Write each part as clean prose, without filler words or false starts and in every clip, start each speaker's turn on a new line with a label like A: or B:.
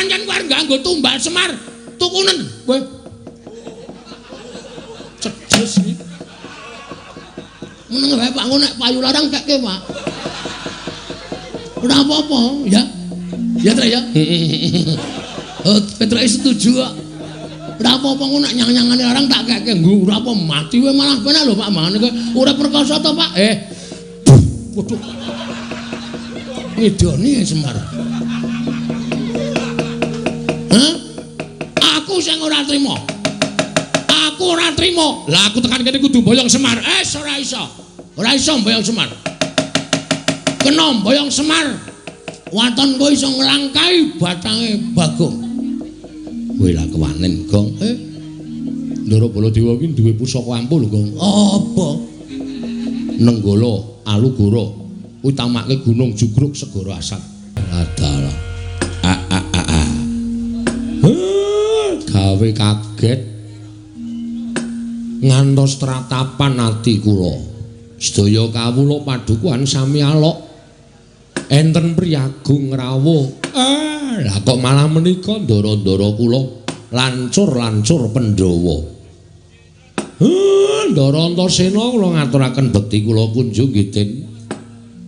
A: Pancen kowe arep nganggo tumbal Semar. Tukunen kowe. Cedes iki. Meneng wae Pak, nek payu larang kekke, Pak. Ora apa-apa, ya. Ya, Trek ya. Oh, Petruk setuju kok. Ora apa-apa ngono nek nyang-nyangane larang tak kekke nggo ora apa mati wae malah penak lho Pak mangane kowe ora perkasa to Pak. Waduh. Ngidoni Semar. Hah? Aku sing ora trima. Aku ora trima. Lah aku tekan kene kudu mboyong Semar. Ora iso. Ora iso mboyong Semar. Kena mboyong Semar. Waton kowe iso nglangkai batange Bagong. Kowe lah kewanen, Gong. Ndara Baladewa iki duwe pusaka ampuh lho, Gong. Apa? Nenggala Alugoro kuwi tamake Gunung Jugruk Segara Asat. Adalah. A a a a. Gawe kaget. Ngantos tratapan ati kula. Sedaya kawula padukuhan sami alok. Enten priyagung rawuh. Lah kok malah menika ndara-ndara kula lancur-lancur Pandhawa. Ndara Antasena kula ngaturaken bekti kula kunjung nggih Den.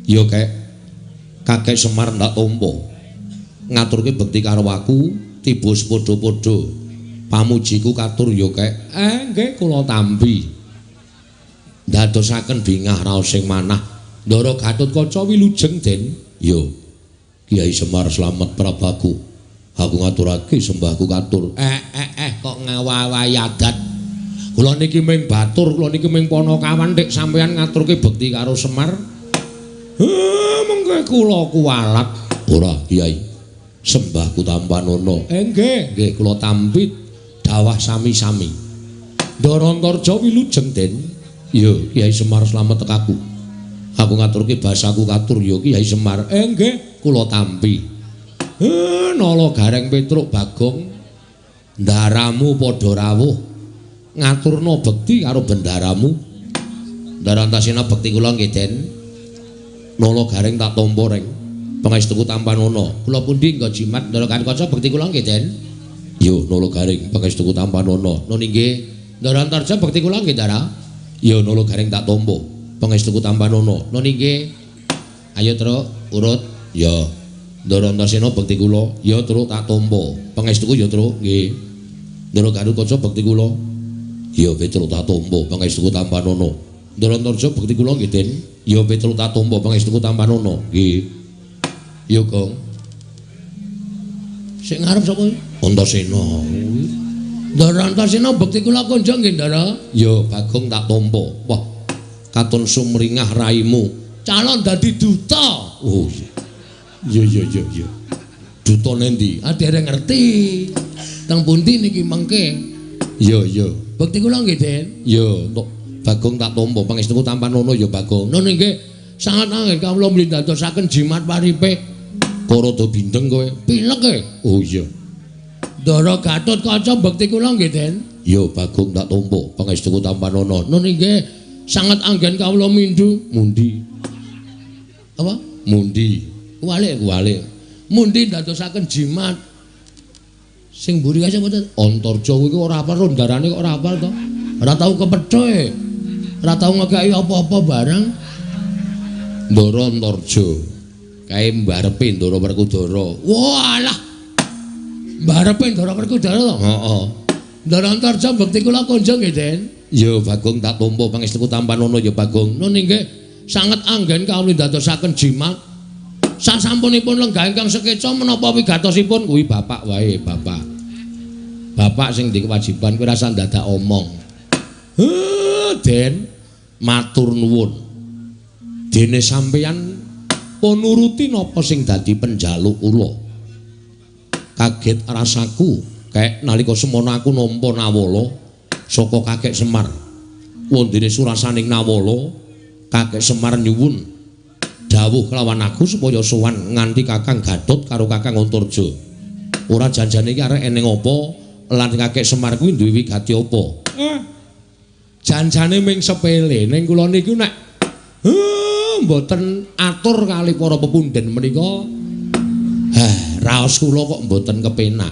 A: Ya kek Kakek Semar ndak tampa. Ngaturke bekti karo aku tiba sepadha-padha. Pamujiku katur ya kek. Nggih kula tampi. Ndadosaken bingah raos sing manah. Ndara Gatotkaca wilujeng Den. Ya Kiai Semar slamet prabaku. Aku ngaturake sembahku katur. Kok ngawawahi adat. Kula niki ming batur, kula niki ming panakawan dik sampeyan ngaturke bekti karo Semar. Mengke kula kuwalat. Ora Kiai. Sembahku tampanono. Nggih, nggih kula tampi dawah sami-sami. Ndara Antarja wilujeng Den. Ya Kiai Semar slamet tekaku. Aku ngaturke basaku katur ya Kiai Semar. Nggih, kula tampi. Nala Gareng Petruk Bagong, ndaramu padha rawuh ngaturna bekti karo bendaramu. Ndara Antasena bekti kula nggih Den. Nala Gareng tak tampa reng. Pangestuku tampanono. Kula pundi nggo jimat Ndara Gatotkaca bekti kula nggih Den. Yo Nala Gareng pangestuku tampanono. Nun inggih. Ndara Antarja bekti kula nggih Ndara. Yo Nala Gareng tak tampa. Pangestuku tampanono. Nun inggih. Ayo Truk, urut. Ya. Ndara Antasena bekti kula. Ya Truk tak tampa. Pangestuku ya Truk, nggih. Ndara Gatotkaca bekti kula. Ya Petruk tak tampa. Pangestuku tampanono. Ndara Antarja bekti kula nggih Den. Ya Petruk tak tampa. Pangestuku tampanono. Nggih. Ya Gong. Sing ngarep sapa? Antasena. Ndara Antasena bekti kula kunjung nggih Ndara. Ya Bagong tak tampa. Wah. Katon sumringah raimu. Calon dadi duta. Oh iya. Iya iya iya. Duta nendi? Ah dereng ngerti. Teng pundi niki mengke? Iya iya. Bekti kula nggih Den. Iya, entuk Bagong tak tampa. Pangestuku tampanono ya Bagong. Nun nggih. Sangat anggen kawula mlindadosaken jimat paripe. Kok rada bindeng kowe? Pilek e. Oh iya. Ndara Gatotkaca bekti kula nggih Den. Iya Bagong tak tampa. Pangestuku tampanono. Nun nggih. Sangat anggen kawula mindhu. Mundi. Apa? Mundi. Kuwalik, kuwalik. Mundi ndadosaken jimat. Sing mburi kae sapa to? Antarja kuwi ora hafal rondarane kok ora hafal to. Ora tau kepethoe. Ora tau ngekeki apa-apa barang. Ndara Antarja. Kae mbarepe Ndara Werkudara. Walah. Mbarepe Ndara Werkudara to? Heeh. Ndara Antarja bekti kula kunjung nggih Den. Ya Bagong tak tampa. Pangestuku tampanono ya Bagong. Nun inggih sanget anggen kawula ndadosaken jimat. Sasampunipun lenggah ingkang sekeca menapa wigatosipun kuwi bapak wae, bapak. Bapak sing ndek kewajiban kuwi rasa ndadak omong. Den, matur nuwun. Dene sampeyan pun nuruti napa sing dadi penjaluk kula. Kaget rasaku kek nalika semono aku nampa nawala saka Kakek Semar. Wondene surasaning nawala, Kakek Semar nyuwun dawuh kelawan aku supaya sowan nganti Kakang Gatot karo Kakang Antarja. Ora janjane iki arek eneng apa lan Kakek Semar kuwi duwe wigati apa? Janjane ming sepele ning kula niku nek mboten atur kali para pepundhen menika. Raos kula kok mboten kepenak.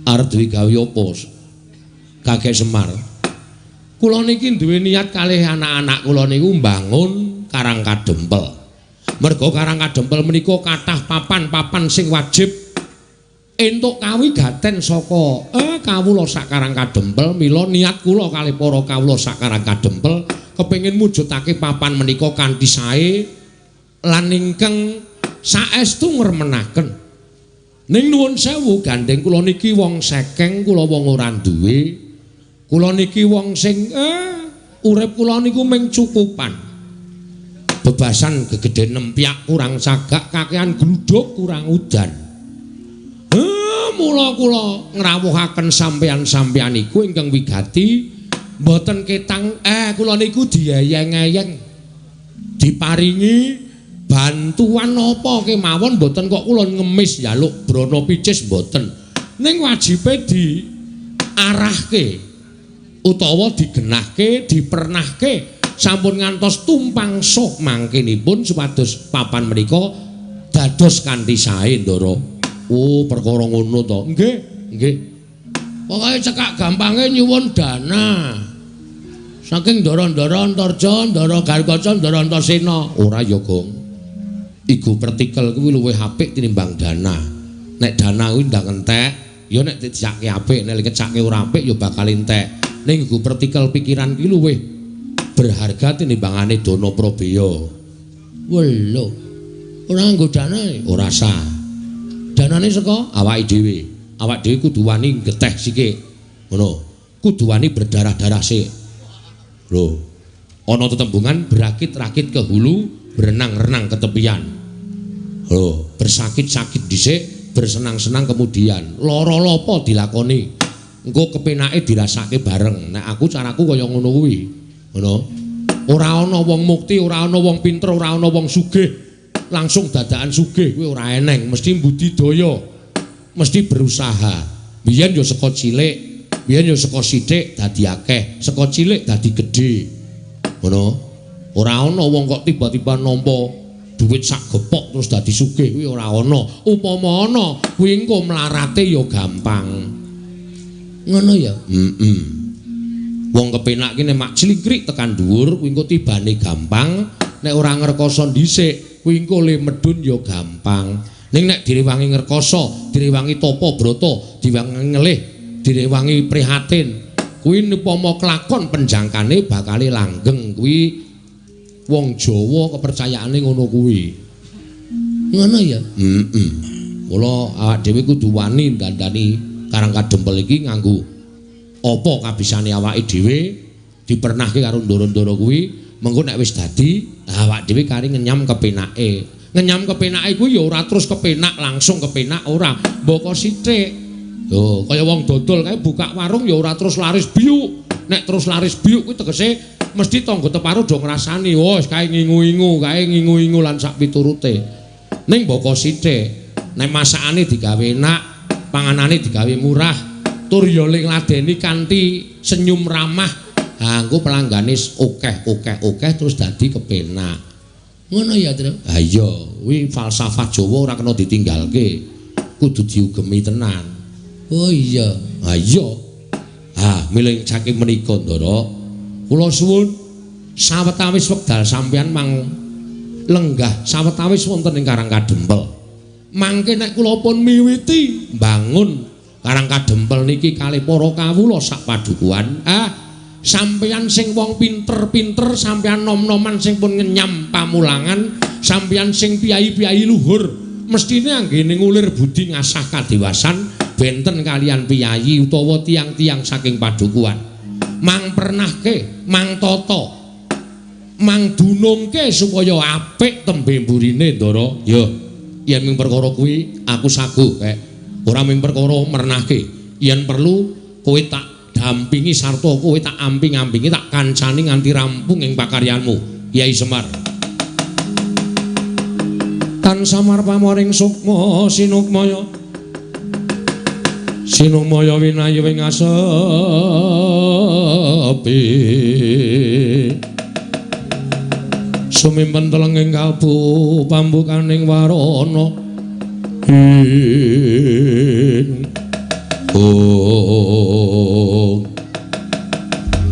A: Arep duwe gawe apa? Kakek Semar. Kula niki duwe niat kalih anak-anak kula niku mbangun Karang Kadempel. Merga Karang Kadempel menika kathah papan-papan sing wajib entuk kawigaten saka kawula sak Karang Kadempel. Mila niat kula kalih para kawula sak Karang Kadempel kepengin mujudake papan menika kanthi sae lan ingkang saestu ngremenaken. Ning nuwun sewu gandeng kula niki wong sekeng, kula wong ora duwe. Kula niki wong sing urip kula niku mung cukupan. Bebasan gegedhen nempyak kurang sagak, kakean gluduk kurang udan. Mula kula ngrawuhaken sampeyan-sampeyan iku ingkang wigati mboten ketang kula niku dieyeng-eyeng diparingi bantuan apa kemawon, mboten kok kula ngemis njaluk brana picis mboten. Ning wajibe diarahke utawa digenahke, dipernahke sampun ngantos tumpang suh mangkenipun supados papan menika dados kanthi sae, Ndara. Oh, perkara ngono to. Nggih, nggih. Pokoke cekak gampange nyuwun dana. Saking ndara-ndara Antarja, ndara Garkaca, ndara Antasena. Ora ya, Gong. Igu pertikel kuwi luwih apik tinimbang dana. Nek dana kuwi ndang entek, ya nek dijake apik, nek kecake ora apik ya bakal entek. Ning igu pertikel pikiran kuwi luwih berharga tinimbangane dana prabeya. Welo. Ora nganggo dana, ora sah. Danane saka awake dhewe. Awak dhewe kudu wani geteh sithik. Ngono. Kudu wani berdarah-darah sik. Lho. Ana tetembungan berakit-rakit ke hulu, berenang-renang ke tepian. Lho, bersakit-sakit dhisik, bersenang-senang kemudian. Lara lopo dilakoni. Engko kepenake dirasake bareng. Nek aku caraku kaya ngono kuwi. Ngono. Ora ana wong mukti, ora ana wong pinter, ora ana wong sugih. Langsung dadakan sugih kuwi ora eneng, mesti budidaya. Mesti berusaha. Biyen ya saka cilik, biyen ya saka sithik dadi akeh, saka cilik dadi gedhe. Ngono. Ora ana wong kok tiba-tiba nampa duit sak gepok terus dadi sugih kuwi ora ana. Upama ana, kuwi engko mlarate ya gampang. Ngono ya? Heeh. Wong kepenak ki nek mak clingkrik tekan dhuwur kuwi engko tibane gampang, nek ora ngrekoso dhisik kuwi engko le medhun ya gampang. Ning nek direwangi ngrekoso, direwangi tapa brata, direwangi ngelih, direwangi prihatin, kuwi upama kelakon penjangkane bakale langgeng. Kuwi wong Jawa kepercayaane ngono kuwi. Ngono ya? Heeh. Mula awak dhewe kudu wani dandani Karang Kadempel iki nganggo apa kabisane awake dhewe, dipernahke karo ndara-ndara kuwi, mengko nek wis dadi awak dhewe kari ngenyam kepenake. Ngenyam kepenake kuwi ya ora terus kepenak langsung kepenak ora, mboko sithik. Lho, kaya wong dodol kae buka warung ya ora terus laris biuk. Nek terus laris biuk kuwi tegese mesti tangga teparo do ngrasani, wis kae ngingu-ingu, kae ngingu-ingu lan sak piturute. Ning mboko sithik, nek masakane digawe enak, panganane digawe murah, tur ya ngladeni kanthi senyum ramah, ha engko pelanggane akeh-akeh-akeh terus dadi kepenak. Ngono ya, Tru? Ha iya, kuwi falsafah Jawa ora kena ditinggalke. Kudu diugemi tenan. Oh iya. Ha iya. Ha, milih saking menika, Ndara. Kula suwun sawetawis wekdal sampeyan mang lenggah sawetawis wonten ing Karang Kadempel. Mangke nek kula pun miwiti mbangun Karang Kadempel niki kalih para kawula sak padukuhan, sampeyan sing wong pinter-pinter, sampeyan nom-noman sing pun ngenyam pamulangan, sampeyan sing piyai-piyai luhur, mestine anggene ngulir budi ngasah kadewasan benten kalian piyayi utawa tiang-tiang saking padukuhan. Mang pernahke, mang tata, mang dunungke supaya apik tembe mburine, Ndara. Ya, yen ming perkara kuwi aku saguh kek. Ora ming perkara mernahke, yen perlu kowe tak dampingi sarta kowe tak amping-ampingi, tak kancani nganti rampung ing pakaryanmu, Yai Semar. Tan samar pamoring sukma sinukmaya, sinukmaya winayu ing asepi, sumimpen telenging kalbu pambukaning warana. Oh.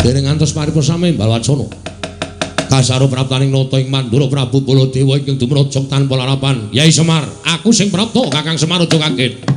A: Dereng ngantos paripurna sami Balwacana. Kasaro praptaning nata ing Mandura Prabu Baladewa ingkang dumrajog tanpa larapan. Yai Semar, aku sing prapta, Kakang Semar aja kaget.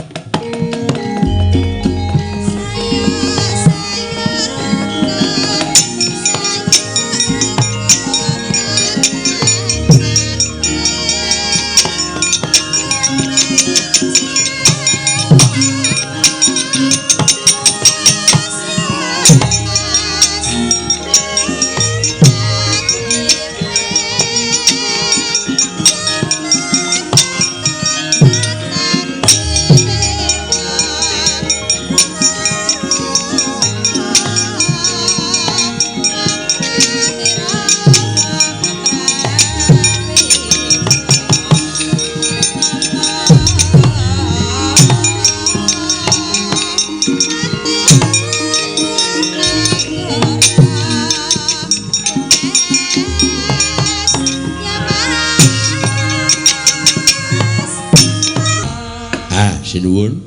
A: Sinuwun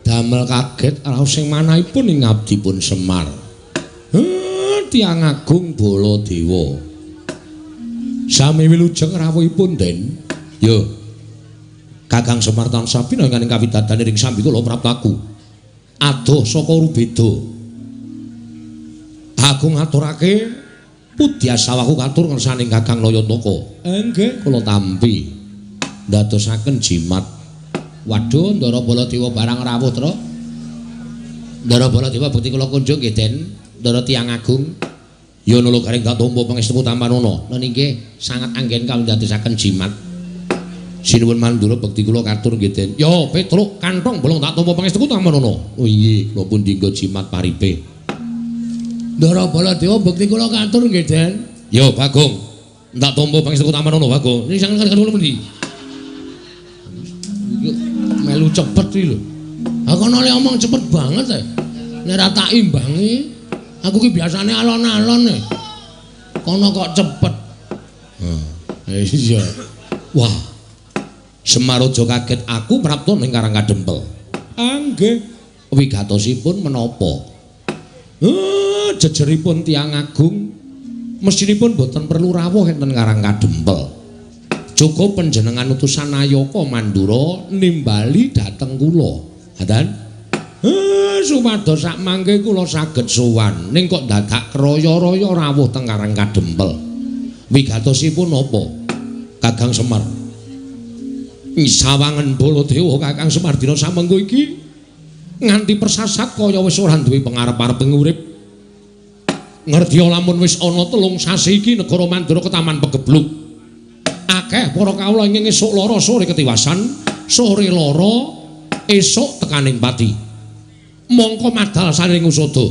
A: damel kaget raos sing manahipun ing abdipun Semar. Tiyang agung Baladewa. Sami wilujeng rawuhipun Den. Yo. Kakang Semar tansah pinangan ing kawidadan ing sambi kula praptaku. Adoh saka Rubeda. Aku ngaturake pudyasawaku katur ngersaning Kakang Nayantaka. Nggih, kula tampi. Ndadosaken jimat. Waduh, Ndara Baladewa barang rawuh, Tru. Ndara Baladewa bekti kula kunjung nggih, Den. Ndara tiyang agung. Ya nula garing tak tampa pangestu tampanana. Lha nggih, sanget anggen kawindadosaken jimat. Sinuwun Mandura bekti kula katur nggih, Den. Ya, Petruk kantong bolong tak tampa pangestu tampanana. Oh iya, kula pun dinggo jimat paripe. Ndara Baladewa bekti kula katur nggih, Den. Ya, Bagong. Tak tampa pangestu tampanana, Bagong. Ini sanget kula pundi? Melu cepet iki lho. Ha kono le omong cepet banget e. Nek ora tak imbangi, aku ki biasane alon-alon e. Kono kok cepet. Heh, iya. Wah. Semar aja kaget aku prapta ning Karang Kadempel. Nggih. Wigatosipun menapa? Jejeripun tiyang agung mestinipun boten perlu rawuh enten Karang Kadempel. Cukup panjenengan utusan Nayaka Mandura nimbali dhateng kula. Ngaten? Supados sak mangke kula saged sowan. Ning kok dadak kraya-raya rawuh teng Karang Kadempel. Wigatosipun napa? Kakang Semar. Sawangen Baladewa Kakang Semar dina samengko iki nganti persasat kaya wis ora duwe pengarep-arep urip. Ngerti lamun wis ana 3 sasi iki negara Mandura ketaman pegebluk. Akeh para kawula ingkang esuk lara sore ketiwasan, sore lara esuk tekaning pati. Mongko madal saring usada.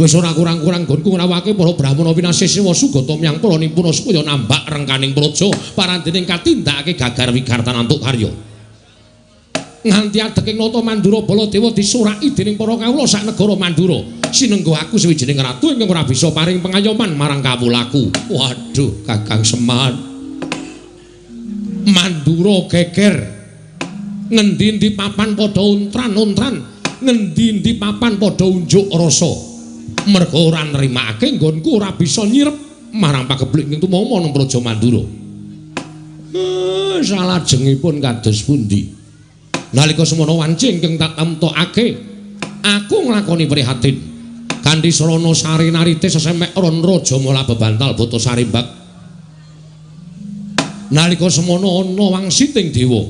A: Wis ora kurang-kurang nggonku ngrawake para brahmana pinasih sewa sugata myang para nimpuna supaya nambak rengkaning praja parandening katindakake gagar wigartan antuk karya. Nganti adeking nata Mandura Baladewa disuraki dening para kawula sak negara Mandura. Sinenggo aku sawijining ratu ingkang ora bisa paring pengayoman marang kawulaku. Waduh, Kakang Semar. Mandura geger. Ngendi-endi papan padha untran-untran, ngendi-endi papan padha unjuk rasa. Merga ora nrimakake nggonku ora bisa nyirep marang pagebluk ing tumama nang Praja Mandura. Salajengipun kados pundi? Nalika semono wanci ingkang tak temtokake, aku nglakoni prihatin. Kanthi srana sari narite sesemek ron raja mula bebantal buta sarimbak. Nalika semono ana wangsiting dewa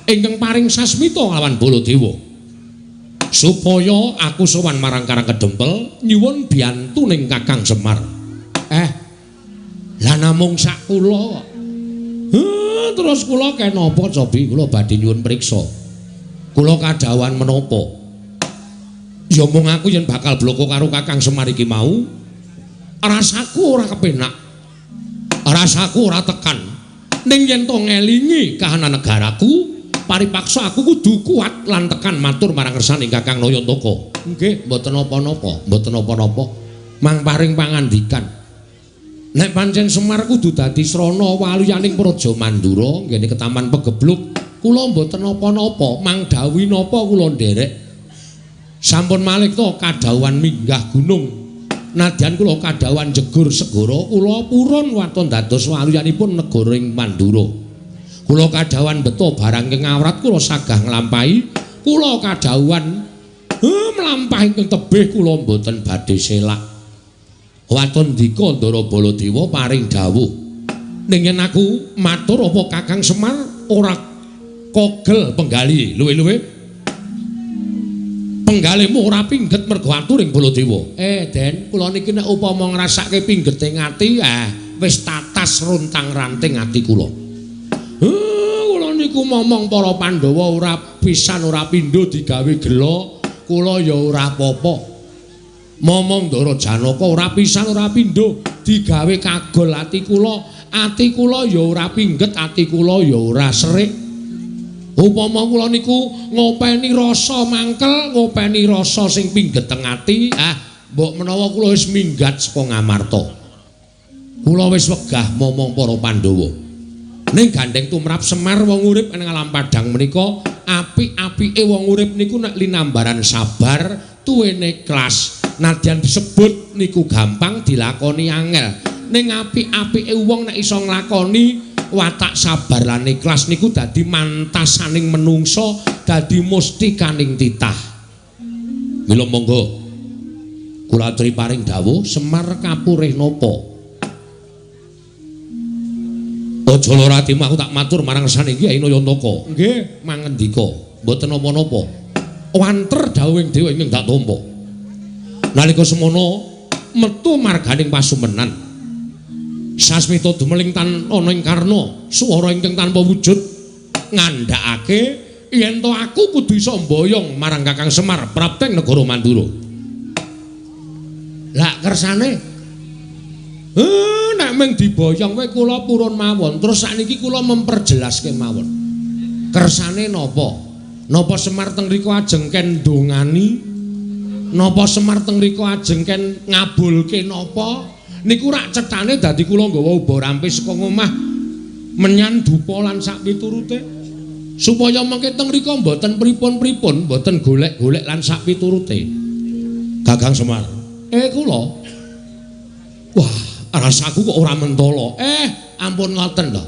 A: ingkang paring sasmita lawan Baladewa supaya aku sowan marang Karang Kedempel nyuwun biyantuning Kakang Semar. Lah namung sak kula. Terus kula kenapa cobi kula badhe nyuwun priksa. Kula kadhawuhan menapa? Ya mung aku yen bakal bloko karo Kakang Semar iki mau, rasaku ora kepenak. Rasaku ora tekan. Ning yen to ngelingi kahanan negaraku, paripaksa aku kudu kuat lan tekan matur marang kersaning Kakang Nayantaka. Nggih, mboten napa-napa, mboten napa-napa. Mang paring pangandikan. Nek pancen Semar kudu dadi srana waluyaning Praja Mandura, nggene ketaman pegebluk. Kula mboten napa-napa, mang dawuhi napa kula nderek. Sampun malih to kadhawuhan minggah gunung. Nadyan kula kadhawuhan jegur segara, kula purun waton dados waluyanipun negara ing Mandura. Kula kadhawuhan beto barang ing awrat kula sagah nglampahi, kula kadhawuhan mlampah ingkang tebih kula mboten badhe selak. Waton ndika Ndara Baladewa paring dawuh. Ning yen aku matur apa Kakang Semar ora kogel penggali luwe-luwe? Penggalimu ora pingget mergo aturing Baladewa. Den, kula niki nek upama ngrasake pinggete ati, wis tatas runtang-ranting ati kula. Kula niku momong para Pandhawa ora pisan ora pindho digawe gela. Kula ya ora apa-apa. Momong Ndara Janaka ora pisan ora pindho digawe kagol ati kula, ati kula ya ora pingget, ati kula ya ora serik. Upama kula niku ngopeni rasa mangkel, ngopeni rasa sing pingget teng ati, mbok menawa kula wis minggat saka Ngamarta. Kula wis wegah momong para Pandhawa. Ning gandeng tumrap Semar wong urip ing alam padhang menika, apik-apike wong urip niku nek linambaran sabar, tuwene ikhlas. Nadyan disebut niku gampang dilakoni angel. Ning apik-apike wong nek iso nglakoni watak sabar lan ikhlas niku dadi mantasaning menungsa, dadi mustikaning titah. Mila monggo kula aturi paring dawuh Semar kapurih napa? Aja lara atimu, aku tak matur marang resane Kyai Nayantaka. Nggih, mangendika, mboten napa-napa. Wanter dawuhing dewa ingkang tak tampa. Nalika semono metu marganing pasumenan. Sasmita dumeling tan ana ing karna, swara ingkang tanpa wujud ngandhakake yen to aku kudu iso mboyong marang Kakang Semar prapteng negara Mandura. Lah kersane nek mung diboyong wae kula purun mawon. Terus sakniki kula memperjelas kemawon. Kersane napa? Napa Semar teng mriku ajeng ken ndongani? Napa Semar teng mriku ajeng ken ngabulke napa? Niku rak cethane dadi kula nggawa uba rampes saka ngomah menyan dupa lan sak piturute. Supaya mengke teng mriku mboten pripun-pripun, mboten golek-golek lan sak piturute. Kakang Semar. Kula. Wah, rasaku kok ora mentala. Ampun ngoten lho.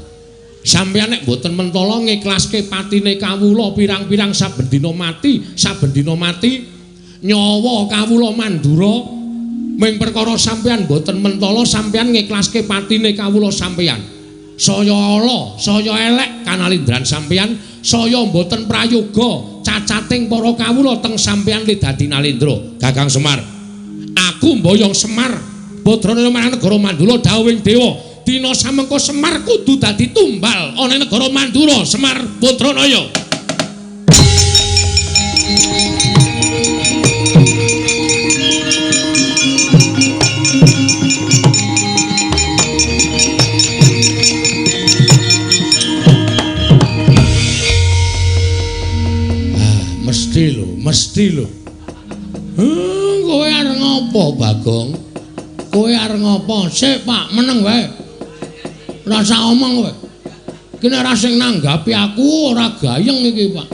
A: Sampeyan nek mboten mentala ngiklaske patine kawula pirang-pirang saben dina mati, saben dina mati nyawa kawula Mandura ming perkara sampeyan mboten mentala sampeyan ngiklaske patine kawula sampeyan. Saya ala, saya elek kanalindran sampeyan, saya mboten prayoga cacating para kawula teng sampeyan li dadi nalindra. Kakang Semar, aku mboyong Semar Badranaya marang negara Mandura dawuhing dewa, dina samengko Semar kudu dadi tumbal ana negara Mandura. Semar Badranaya. Mesti lho, mesti lho. Kowe arep ngopo, Bagong? Kowe arep ngopo? Sik, Pak, meneng wae. Rasa omong kowe. Iki nek ora sing nanggapi aku ora gayeng iki, Pak.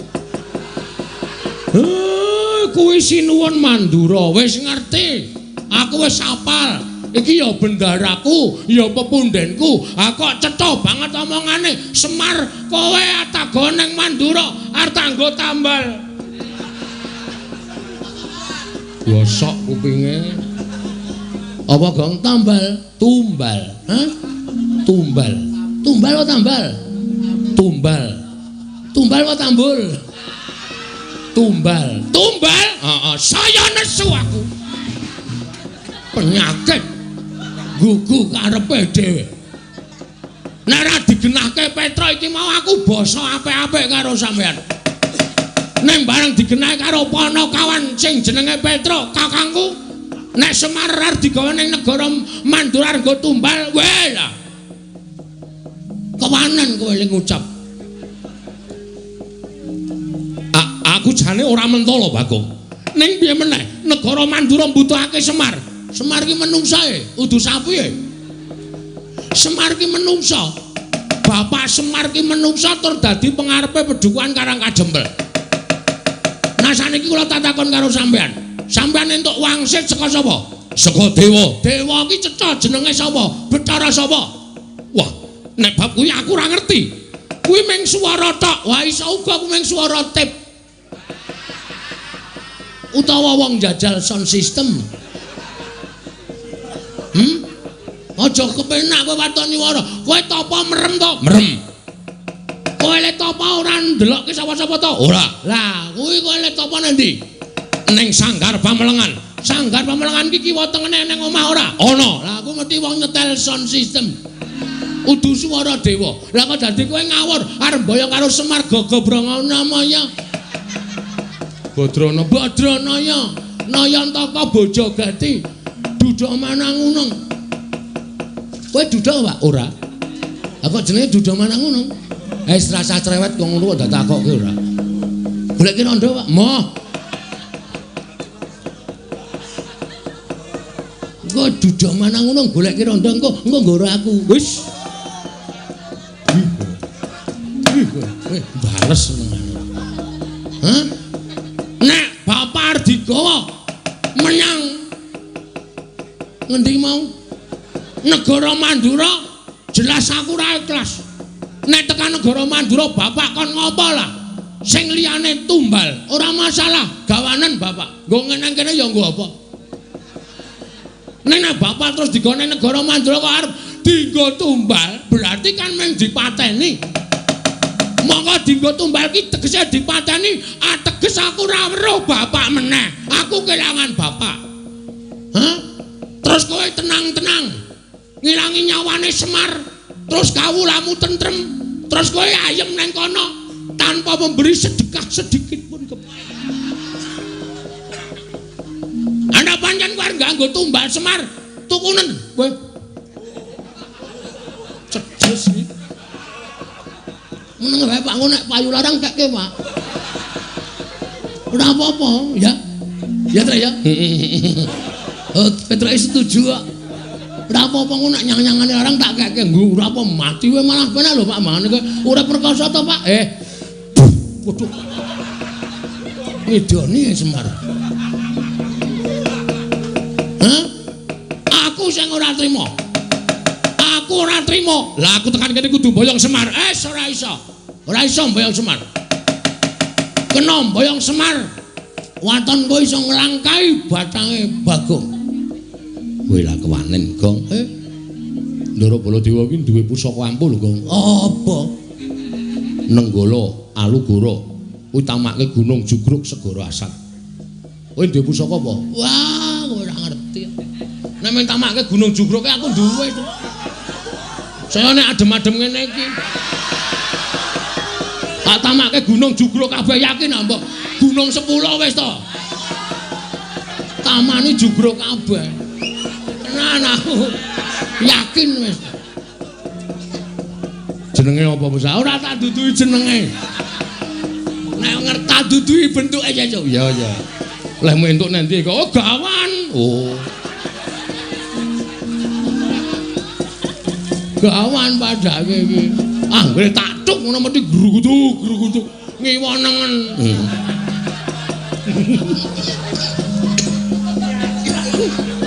A: Kuwi sinuwun Mandura, wis ngerti. Aku wis apal. Iki ya bendaraku, ya pepundenku. Ha kok cetha banget omongane. Semar, kowe atago ning Mandura arep tanggo tambal. Gosok kupinge. Apa gong tambal? Tumbal. Hah? Tumbal. Tumbal apa tambal? Tumbal. Tumbal apa tambul? Tumbal. Tumbal? Heeh, saya nesu aku. Penyakit gugu karepe dhewe. Nek ora digenahke Petra iki mau aku basa apik-apik karo sampean. Ning bareng digenahke karo Panakawan sing jenenge Petra, kakangku, nek Semar arep digawa ning negara Mandura nggo tumbal, weh lah. Kewanen kowe ling ngucap. Aku jane ora mentala, Bagong. Ning piye meneh, negara Mandura mbutuhake Semar. Semar ki menungsa e, udu sapi e. Semar ki menungsa. Bapak Semar ki menungsa tur dadi pengarepe pedukuhan Karang Kajempel. Nah saniki kula tak takon karo sampean. Sampean entuk wangsit saka sapa? Saka dewa. Dewa ki cetha jenenge sapa? Bathara sapa? Wah, nek bab kuwi aku ora ngerti. Kuwi mung swara tok. Wah, iso uga kuwi mung swara tip. Utawa wong jajal sound system. Aja kepenak kowe waton nyuwara. Kowe tapa merem to? Merem. Kowe le tapa ora ndelokke sapa-sapa to? Ora. Lah, kuwi kowe le tapa nang ndi? Ning Sanggar Pamelengan. Sanggar Pamelengan iki kiwa tengene ning omah ora? Ana. Lah aku mesti wong nyetel sound system. Udu swara dewa. Lah kok dadi kowe ngawur arep mboyong karo Semar Gagabranganamaya. Badrana Badranaya Nayantaka Bojogati Duda Manangunung. Kowe duda Pak? Ora. Lah kok jenenge Duda Manangunung? Wis rasah cerewet kok ngono kok ditakokke ora. Goleki rondo Pak? Moh. Engko Duda Manangunung goleki rondo engko engko nggoro aku. Wis. Bales senengane. Hah? Nek bapak arep digawa menyang ngendi mau? Negara Mandura, jelas aku ora ikhlas. Nek tekan negara Mandura bapak kon ngopo lah? Sing liyane tumbal, ora masalah, gawanen bapak. Nggo nang kene ya nggo apa? Nek bapak terus digone negara Mandura kok arep dinggo tumbal, berarti kan mung dipateni. Monggo dinggo tumbal ki tegese dipateni, ateges aku ora weruh bapak meneh. Aku kelangan bapak. Hah? Terus kowe tenang-tenang ngilangi nyawane Semar, terus kawulamu tentrem, terus kowe ayem nang kono tanpa memberi sedekah sedikit pun ke. Ana pancen kowe arep nganggo tumbal Semar, tukunen kowe. Cedes iki. Meneng wae Pak, nek payu larang kekke Pak. Ora apa-apa, ya. Ya Trek ya. Oh, Petruk setuju kok. Ora apa-apa ngono nek nyang-nyangane larang tak kekke nggo ora apa mati wae malah penak lho Pak mangane kowe ora perkasa to Pak. Waduh. Ngidoni Semar. Hah? Aku sing ora trima. Aku ora trima. Lah aku tekan kene kudu mboyong Semar. Ora iso. Ora iso mboyong Semar. Kena mboyong Semar. Waton kowe iso nglangkai batange Bagong. Kowe lah kewanen, Gong. Ndara Baladewa iki duwe pusaka ampuh lho, Gong. Apa? Nenggala Alugoro. Kuwi tamake Gunung Jugruk Segara Asat. Kowe duwe pusaka apa? Wah, kowe ora ngerti. Nek men tamake Gunung Jugruk aku duwe to. Saya nek adem-adem ngene iki. Tak tamake Gunung Jugruk kabeh yakin ah, mbok. Gunung 10 wis to. Tamane jugruk kabeh. Tenan aku yakin wis. Jenenge apa Musa? Ora tak duduhi jenenge. Nek ngerti tak duduhi bentuke ya, Cuk. Ya ya. Lehmu entuk nang ndi kok? Oh, gawan. Oh. Gawan padake iki. Anggere tak tuk ngono mesti grugutuk grugutuk ngiwa nengen.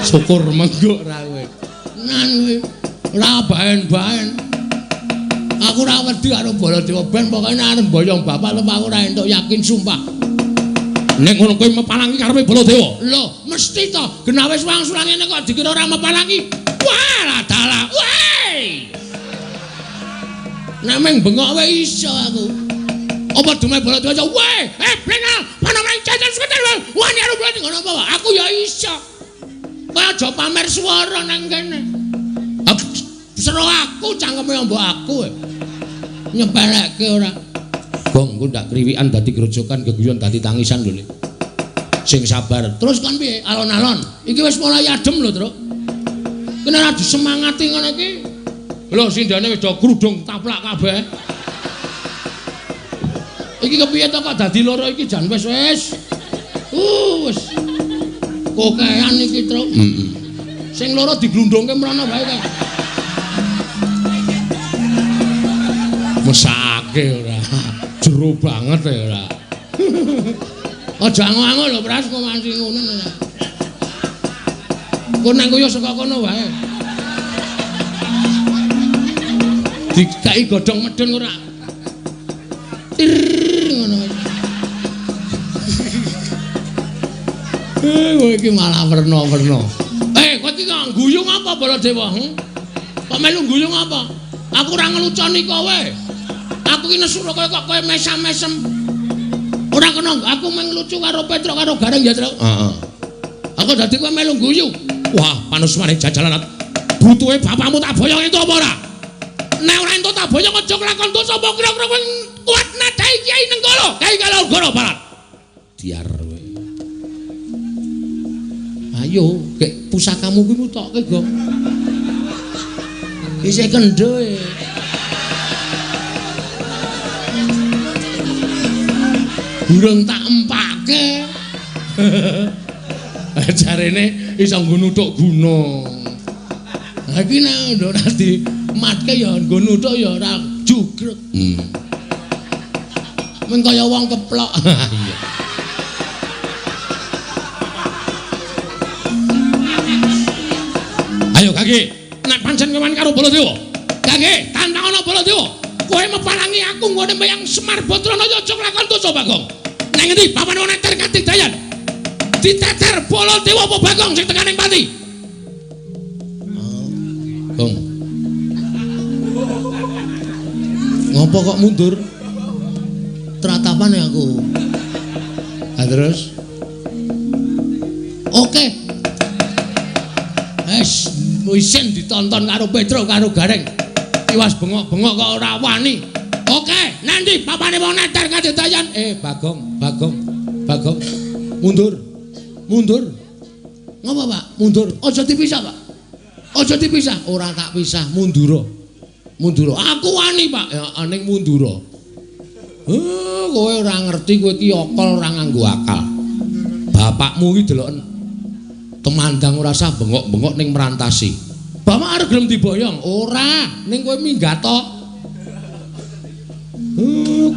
A: Syukur menggok ra kowe. Nan kowe ora baen-baen. Aku ora wedi karo Baladewa ben pokoke nek arep mboyong bapak lep aku ora entuk yakin sumpah. Nek ngono kowe mepalangi karepe Baladewa. Lho, mesti to. Genah wis wangsulan ngene kok dikira ora mepalangi. Wah, lah dalah. Weh. Nek meng bengok wae iso aku. Apa dume Baladewa? Weh, blenal, panamane cacat seketer. Wani arep ngono apa? Aku ya iso. Kowe aja pamer swara nang kene. Seru aku cangkeme mbok aku. Nyepelekke ora. Gong, engko ndak kriwikan dadi grojokan, geguyon dadi tangisan lho. Sing sabar. Terus kon piye? Alon-alon. Iki wis mulai adem lho, Truk. Kena ora disemangati ngono iki. Lho sindane wis do krudung taplak kabeh. Iki kepiye to kok dadi loro iki jan wis wis. Wis. Kokean iki, Truk. Heeh. Sing loro diglundungke mrono wae kae. Mesake ora. Jero banget ya ora. Aja ango-ango lho Pras kok nganti ngono ora. Engko nang koyo saka kono wae. Dikai godhong medhun ora. Tir ngono. Kowe iki malah werna-werna. Kowe iki kok guyu ngapa Baladewa? Kok melu guyu ngapa? Aku ora ngeluconi kowe. Aku iki nesu kaya kok kowe mesam-mesem. Ora kena aku mung lucu karo Petruk karo Gareng ya, Truk. Heeh. Aku dadi kowe melu guyu. Wah, panusmane jajalan. Butuhe bapakmu tak boyong entuk apa ora? Nek ora entuk tak boyong aja kelakon dosa apa kira-kira kowe kuat nadai Kyai Nenggala, Kyai Kalogoro Barat. Diar kowe. Ayo, gek pusakamu kuwi mutokke, Gong. Isih kendho e. Durung tak empake. Jarene iso nggo nuthuk guna. Ha iki nek ora dimatke ya nggo nuthuk ya ora jugrek. Mung kaya wong keplok. Iya. Ayo Kaki, nek pancen kowe karo Baladewa. Kaki, tantang ana Baladewa. Kowe meparangi aku nggone meyang Semar Badranaya aja nglakon dosa Bagong. Nang ngendi papan wong neter katidayan? Diteter Baladewa apa Bagong sing tekaning pati? Gong. Ngopo kok mundur? Tratapan ya aku. Ha terus? Oke. Wes isin ditonton karo Petruk karo Gareng. Tiwas bengok-bengok kok ora wani. Oke, nanti papane wong neter katidayan. Bagong, Bagong, Bagong. Mundur. Mundur. Ngopo, Pak? Mundur. Aja dipisah, Pak. Aja dipisah. Ora tak pisah, mundura. Mundura. Aku wani, Pak. Ya ning mundura. Kowe ora ngerti kowe iki akal ora nganggo akal. Bapakmu iki deloken temandang ora sah bengok-bengok ning merantasi. Bapak arep gelem diboyong? Ora, ning kowe minggat to.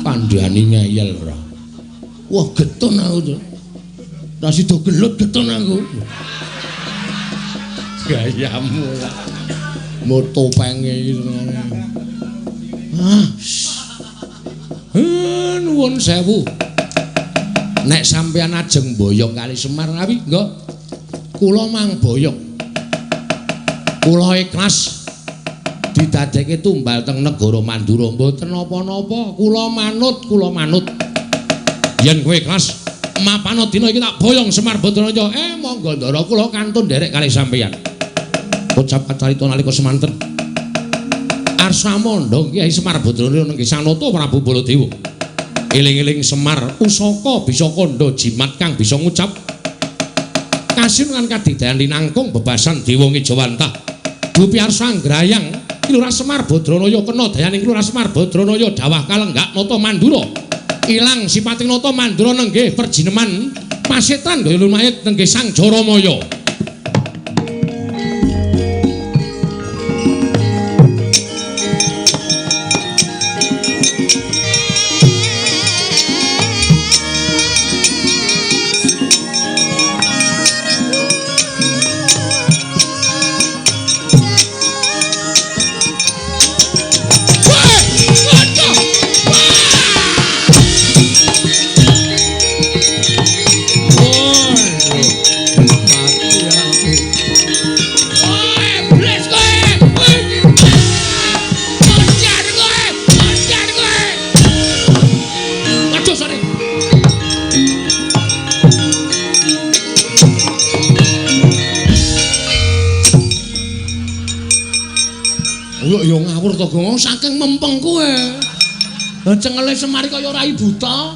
A: Kandhani ngeyel ora. Wah, getun aku to. Ora sida gelut getun aku. Gayamu ora. Mo topenge iki senengane. Ah. Nuwun sewu. Nek sampeyan ajeng boyong kali Semar ngawi, nggih. Kula mang boyong. Kula ikhlas didadekke tumbal teng negara Mandura mboten napa-napa. Kula manut, kula manut. Yen kowe ikhlas mapana dina iki tak boyong Semar Badranaya. Monggo ndara kula kantun nderek kalih sampeyan. Ucap kacarita nalika semanten. Arsa mondhong Kyai Semar Badranaya nenggih Sanata Prabu Baladewa. Eling-eling Semar pusaka bisa kandha jimat kang bisa ngucap kasin lan kadidayan linangkung bebasan dewa ngejawantah. Dupi arsa nggrayang Ki Lurah Semar Badranaya kena dayaning Ki Lurah Semar Badranaya dawah kalenggak nata Mandura. Ilang sipating nata Mandura nenggih perjineman pasetan gaya lumayit nenggih Sang Jaramaya. Gong saking mempeng kowe. Lah cengele Semar kaya rai buta.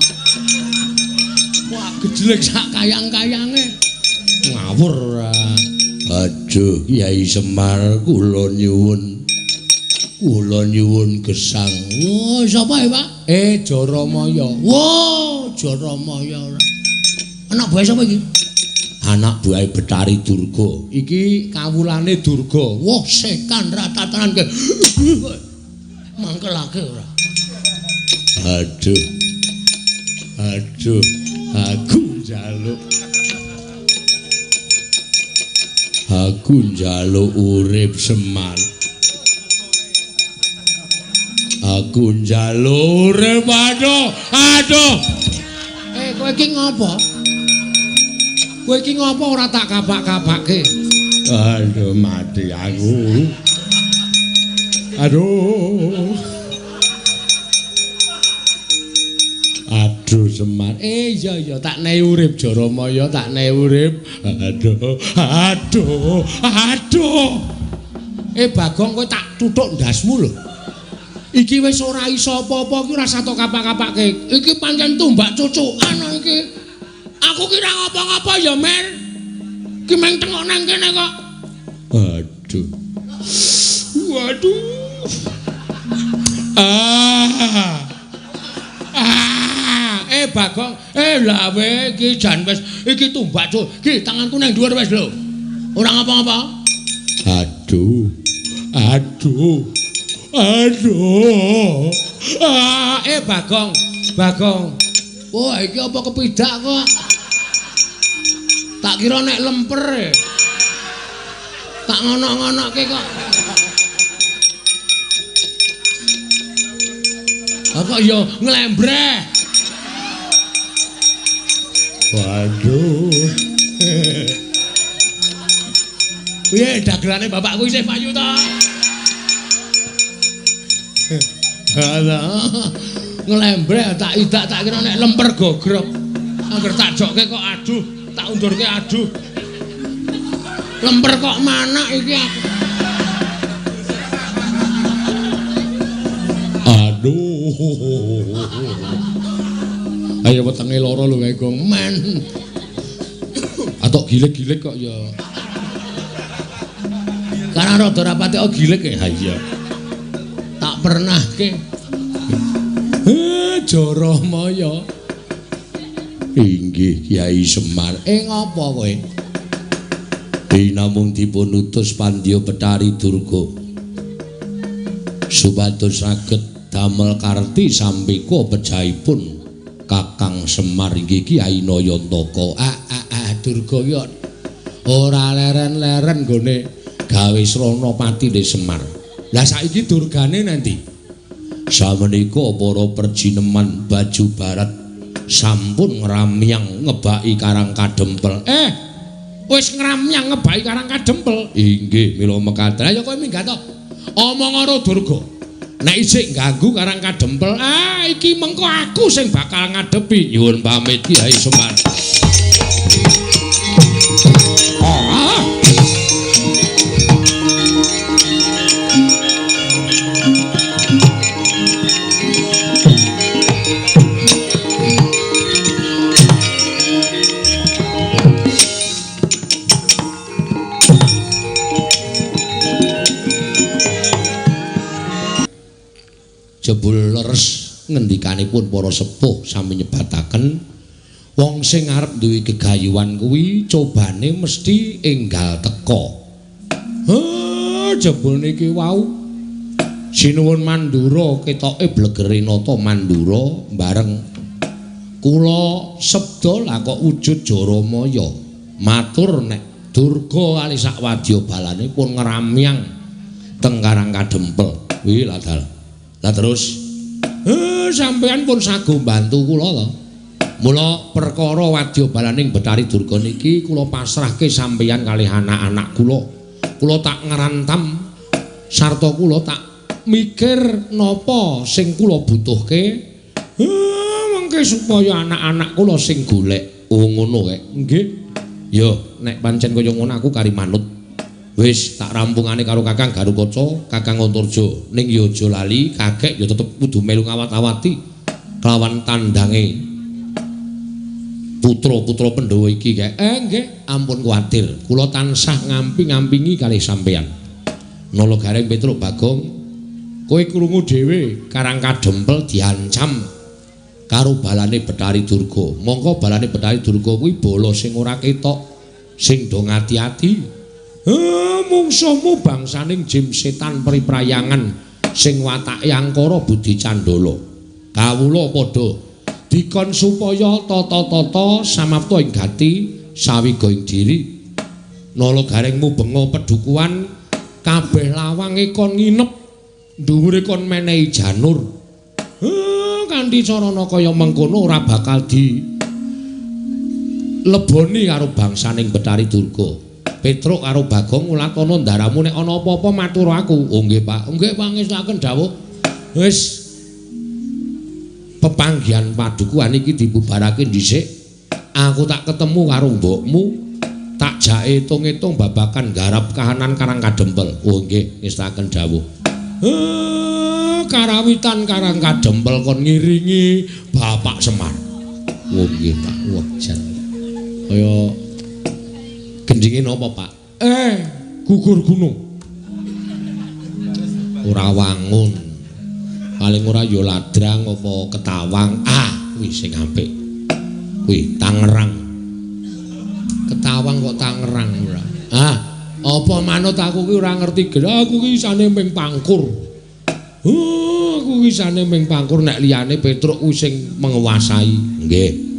A: Wah, gejlek sak kayang-kayange. Ngawur ora. Aduh, Kyai Semar kula nyuwun. Kula nyuwun gesang. Wah, sapa ya, Pak? Jaramaya. Wah, Jaramaya ora. Anak buahe sapa iki? Anak buahe Betari Durga. Iki kawulane Durga. Wah, setan ratatanan ke. Mangkelake ora. Aduh. Aduh, aku njaluk. Aku njaluk urip Semar. Aku njaluk urip. Aduh, aduh. Kowe iki ngopo? Kowe iki ngopo ora tak kapak-kapake? Aduh, mati aku. Aduh. Aduh Semar. Iya iya tak nehi urip Jaramaya, tak nehi urip. Aduh, aduh, aduh. Bagong kowe tak tuthuk ndasmu lho. Iki wis ora iso apa-apa iki ora usah tok kapak-kapake. Iki pancen tumbak cucukan iki. Aku kira ngapa-ngapa ya, Mer. Ki meng tengok nang kene kok. Aduh. Waduh. Ah. Ah, Bagong, lawe iki jan wis iki tumbak cuk. Iki tanganku nang dhuwur wis lho. Ora ngapa-ngapa. Aduh. Aduh. Aduh. Ah, Bagong, Bagong. Wah, iki apa kepidak kok? Tak kira nek lemper. Tak ngono-ngonoke kok. Apa ya nglembreh. Waduh. Piye dagelane bapakku isih payu ta? Alah. Nglembreh tak idak tak kira nek lemper gogrok. Angger tak jokke kok aduh, tak undurke aduh. Lemper kok manak iki aku. Aduh. Ayo wetenge lara lho kae Gong. Men. Atok gilik-gilik kok ya. Karena rada rapate kok gilik ya. Iya. Tak pernahke. Jaramaya. Inggih Kyai Semar. Ngopo kowe? Dinamung dipun utus Pandya Bethari Durga supados saged damel karti sampika pejahipun Kakang Semar inggih Kyai Nayantaka. Durga iki ora leren-leren nggone gawe srana patine Semar. Lah saiki durgane nanti? Samenika para perjineman baju barat sampun ngramyang ngebaki Karang Kadempel. Wis ngramyang ngebaki Karang Kadempel. Inggih, mila mekaten. Ayo kowe minggat to. Omong karo Durga. Nek isih ganggu Karang Kadempel, iki mengko aku sing bakal ngadepi. Nyuwun pamit Kyai Semar. Jebul leres ngendikanipun para sepuh sami nyebataken wong sing arep duwe gegayuhan kuwi cobane mesti enggal teka. Jebul niki wau sinuwun Mandura ketoke blegere nata Mandura bareng kula sabda lah kok wujud Jaramaya matur nek Durga kali sak wadya balane pun ngramyang teng Karang Kadempel. Kuwi lah dal. Lah terus sampean pun sago mbantu kula to. Mula perkara wadya balaning Bethari Durga niki kula pasrahke sampeyan kalih anak-anak kula. Kula tak ngrantam sarta kula tak mikir napa sing kula butuhke. Mengke supaya anak-anak kula sing golek. Oh ngono kae. Nggih. Ya nek pancen kaya ngono aku kari manut. Wis tak rampungane karo Kakang Garukaca, Kakang Antarja. Ning ya aja lali, kakek ya tetep kudu melu ngawat-awati kelawan tandange putra-putra Pandhawa iki kae. Nggih, ampun kuwatir. Kula tansah ngampi-ngampingi kalih sampeyan. Nala Gareng Petruk Bagong, kowe krungu dhewe Karang Kadempel diancam karo balane Bethari Durga. Mongko balane Bethari Durga kuwi bala sing ora ketok, sing do ngati-ati. Mungsuhmu bangsaning jim setan priprayangan sing watake angkara budi candala. Kawula padha dikon supaya tata-tata samapta ing gati sawiga ing diri. Nala gareng mubenga pedukuhan kabeh lawange kon nginep, dhuwure kon menehi janur. Kanthi carana kaya mengkono ora bakal di leboni karo bangsaning Bathari Durga. Petruk karo Bagong ulatana ndaramu nek ana apa-apa matur aku. Oh nggih Pak, nggih pangestakaken dawuh. Wis pepanggihan padukuhan iki dibubarake dhisik. Aku tak ketemu karo mbokmu, tak jake etung-etung babakan garap kahanan Karang Kadempel. Oh nggih, ngestakaken dawuh. Karawitan Karang Kadempel kon ngiringi Bapak Semar. Oh nggih Pak, wah jan. Kaya gendinge napa Pak? Gugur gunung. Ora wangun. Paling ora ya ladrang apa ketawang. Ah, kuwi sing apik. Kuwi Tangerang. Ketawang kok Tangerang ora. Ah, apa manut aku ki ora ngerti. Aku ki isane ming pangkur. Aku ki isane ming pangkur nek liyane Petruk kuwi sing menguasai. Nggih.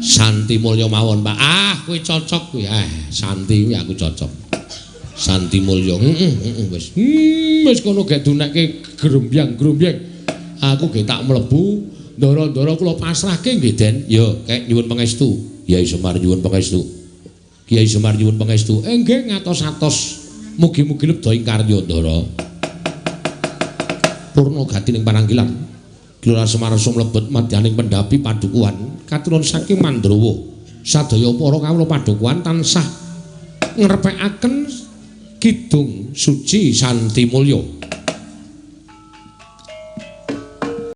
A: Santi Mulya mawon, Pak. Ah, kuwi cocok kuwi. Santi kuwi aku cocok. Santi Mulya. Heeh, wis. Wis kono gek dunekke grombyang-grombyang. Aku ge tak mlebu, ndara-ndara kula pasrahke nggih, Den. Ya, kek nyuwun pangestu. Kyai Semar nyuwun pangestu. Kyai Semar nyuwun pangestu. Nggih ngatos-atos. Mugi-mugi lebda ing karya, Ndara. Purna gati ning pananggilan. Gelora Semar sumlebet madyaning pendhapi padukuhan katuron saking Mandrawa. Sadaya para kawula padukuhan tansah ngrepekaken kidung suci Santi Mulya.